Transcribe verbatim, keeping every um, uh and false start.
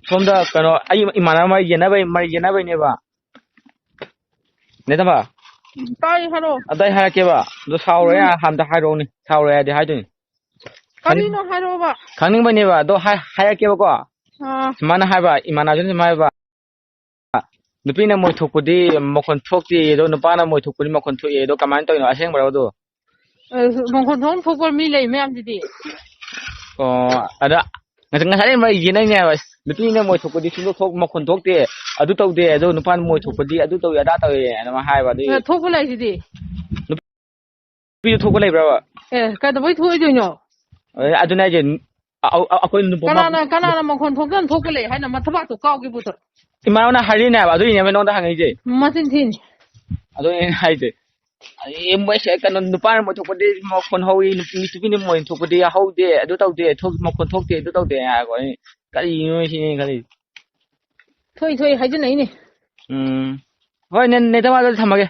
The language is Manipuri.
ꯁꯣꯝꯗ ꯀꯩꯅꯣ, ꯑꯩ ꯏꯃꯥꯟꯅꯕ ꯃꯔꯤ ꯌꯦꯟꯅꯕꯩ, ꯃꯔꯤ ꯌꯦꯟꯅꯕꯩꯅꯦꯕ꯫ ꯅꯦꯇꯃ, ꯇꯥꯏ, ꯍꯥꯏꯔꯛꯑꯣ꯫ ꯑꯗ ꯑꯩ ꯍꯥꯏꯔꯛꯀꯦꯕ꯫ ꯑꯗꯣ ꯁꯥꯎꯔꯣꯏ, ꯎꯝ꯫ ꯍꯥꯟꯅ ꯍꯥꯏꯔꯛꯑꯣꯅꯦ꯫ ꯁꯥꯎꯔꯣꯏ ꯍꯥꯏꯗꯤ ꯍꯥꯏꯗꯣꯏꯅꯤ꯫ ꯀꯔꯤꯅꯣ ꯍꯥꯏꯔꯛꯑꯣꯕ꯫ ꯈꯪꯅꯤꯡꯕꯅꯦꯕ, ꯑꯗꯣ ꯍꯥꯏ-, ꯍꯥꯏꯔꯛꯀꯦꯕꯀꯣ꯫ ꯑꯥ꯫ ꯁꯨꯃꯥꯏꯅ ꯍꯥꯏꯕ, ꯏꯃꯥꯟꯅꯕꯁꯤꯅ ꯁꯨꯃꯥꯏꯅ ꯍꯥꯏꯕ, "ꯅꯨꯄꯤꯅ ꯃꯣꯏ ꯊꯣꯛꯄꯗꯤ ꯃꯈꯣꯟ ꯊꯣꯛꯇꯦ, ꯑꯗꯣ ꯅꯨꯄꯥꯅ ꯃꯣꯏ ꯊꯣꯛꯄꯗꯤ ꯃꯈꯣꯟ ꯊꯣꯛꯑꯦ, ꯑꯗꯣ ꯀꯃꯥꯏꯅ ꯇꯧꯔꯤꯅꯣ? ꯑꯁꯦꯡꯕꯔꯣ ꯑꯗꯣ?" ꯑ, ꯃꯈꯣꯟ ꯊꯣꯛ ꯊꯣꯛꯄ ꯃꯤ ꯂꯩ ꯃꯌꯥꯝꯁꯤꯗꯤ꯫ ꯑꯣ, ꯑꯗ ꯉꯁꯥꯏ, ꯉꯁꯥꯏ ꯃꯣꯏ ꯌꯦꯟꯅꯩꯅꯦ ꯍꯥꯏꯕ꯫ "ꯅꯨꯄꯤꯅ ꯃꯣꯏ ꯊꯣꯛꯄꯗꯤ ꯁꯨꯡꯊꯣꯛ ꯊꯣꯛ-, ꯃꯈꯣꯟ ꯊꯣꯛꯇꯦ, ꯑꯗꯨ ꯇꯧꯗꯦ, ꯑꯗꯣ ꯅꯨꯄꯥꯅ ꯃꯣꯏ ꯊꯣꯛꯄꯗꯤ ꯑꯗꯨ ꯇꯧꯏ, ꯑꯗꯥ ꯇꯧꯏ" ꯑꯗꯨꯃꯥꯏꯅ ꯍꯥꯏꯕ꯫ ꯑꯗꯨꯒꯤ ꯑ, ꯊꯣꯛꯄ ꯂꯩꯁꯤꯗꯤ꯫ ꯅꯨꯄꯤꯁꯨ ꯊꯣꯛꯄ ꯂꯩꯕ꯭ꯔꯕ? ꯑꯦ, ꯀꯩꯗꯧꯕꯩ ꯊꯣꯛꯑꯣꯏꯗꯣꯏꯅꯣ? ꯑꯦ, ꯑꯗꯨꯅꯦ ꯍꯥꯏꯁꯦ꯫ ꯑ-, ꯑ-, ꯑꯩꯈꯣꯏ ꯅꯨꯄꯥ ꯃ-, ꯀꯅꯥꯅ, ꯀꯅꯥꯅ ꯃꯈꯣꯟ ꯊꯣꯛꯇꯅ ꯊꯣꯛꯄ ꯂꯩ ꯍꯥꯏꯅ? ꯃꯊꯕꯥꯛꯇꯣ ꯀꯥꯎꯒꯦ ꯄꯨꯊꯣꯔꯛ꯫ ꯏꯃꯥꯅ ꯍꯥꯏꯔꯤꯅꯦ ꯍꯥꯏꯕ, ꯑꯗꯨꯒꯤꯅꯦꯕ ꯅꯉꯣꯟꯗ ꯍꯪꯉꯛꯏꯁꯦ꯫ ꯃꯆꯤꯟ ꯊꯤꯅꯤ꯫ ꯑꯗꯨ ꯑꯩꯅ ꯍꯥꯏꯁꯦ꯫ ꯑꯩ ꯃꯣꯏꯁꯦ ꯀꯩꯅꯣ, ꯅꯨꯄꯥꯅ ꯃꯣꯏ ꯊꯣꯛꯄꯗꯤ ꯃꯈꯣꯟ ꯍꯧꯏ, ꯅꯨꯄꯤ, ꯅꯨꯄꯤꯅ ꯃꯣꯏ ꯊꯣꯛꯄꯗꯤ ꯍꯧꯗꯦ, ꯑꯗꯨ ꯇꯧꯗꯦ, ꯊꯣꯛ-, ꯃꯈꯣꯟ ꯊꯣꯛꯇꯦ, ꯑꯗꯨ ꯇꯧꯗꯦ ꯍꯥꯏꯀꯣ꯫ ꯑꯩ ꯀꯔꯤꯅꯣ ꯁꯤꯅꯦ ꯑꯩꯅ ꯈꯜꯂꯤꯁꯦ꯫ ꯊꯣꯛꯏ, ꯊꯣꯛꯏ ꯍꯥꯏꯖꯤꯟꯅꯩꯅꯦ꯫ ꯎꯝ꯫ ꯍꯣꯏ, ꯅꯦ-, ꯅꯦꯇꯃ, ꯑꯗꯨꯗꯤ ꯊꯝꯃꯒꯦ꯫